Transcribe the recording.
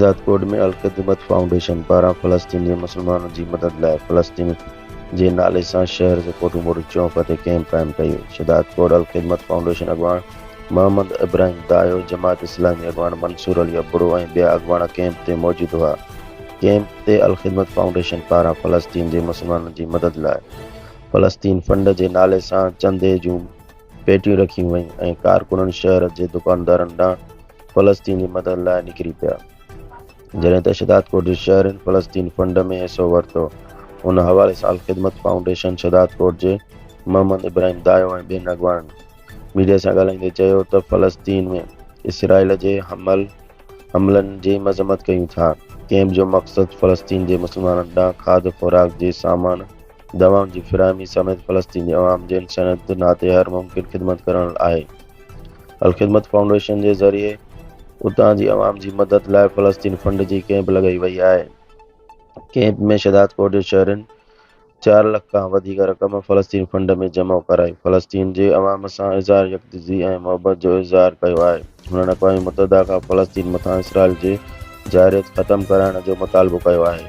Shahdadkot ۾ Al-Khidmat foundation پاران فلسطين جي مسلمانن جي مدد لاء فلسطين جي نالي سان شهر جي ڪوٽوموري چونڪ تي ڪئمپ قائم ڪئي وئي. شهدادڪوٽ الخدمت فائونڊيشن اڳواڻ محمد ابراهيم دايو، جماعت اسلامي اڳواڻ منصور علي ابڙو ۽ ٻيا اڳواڻ ڪئمپ تي موجود هئا. ڪئمپ تي الخدمت فائونڊيشن پاران فلسطين جي مسلمانن جي مدد لاء فلسطين فنڊ جي نالي سان چندي جون پيٽيون رکيون ويون ۽ ڪارڪنن شهر جي دڪاندارن ڏانهن فلسطين جي مدد لاء نڪري پيا. جڏهن ته شهدادڪوٽ جي شهرين فلسطين فنڊ ۾ حصو ورتو. ان حوالي سان الخدمت فائونڊيشن شهدادڪوٽ جي محمد ابراهيم دايو ۽ ٻين اڳواڻن ميڊيا سان ڳالهائيندي چيو ته فلسطين ۾ اسرائيل جي حملن جي مذمت ڪيون ٿا. ڪئمپ جو مقصد فلسطين جي مسلمانن ڏانهن کاڌ خوراڪ جي سامان، دوائن جي فراهمي سميت فلسطين جي عوام جي انسانيت ناتي هر ممڪن خدمت ڪرڻ آهي. الخدمت فائونڊيشن جي ذريعي اتان جي عوام جي مدد لاء فلسطين فنڊ جي ڪئمپ لڳائي وئي آهي. ڪئمپ ۾ شهدادڪوٽ جي شهرين چار لک کان وڌيڪ رقم فلسطين فنڊ ۾ جمع ڪرائي فلسطين جي عوام سان اظهار يڪجهتي ۽ محبت جو اظهار ڪيو آهي. هنن اقوام متحده کان فلسطين مٿان اسرائيل جي جارحيت ختم ڪرائڻ جو مطالبو ڪيو آهي.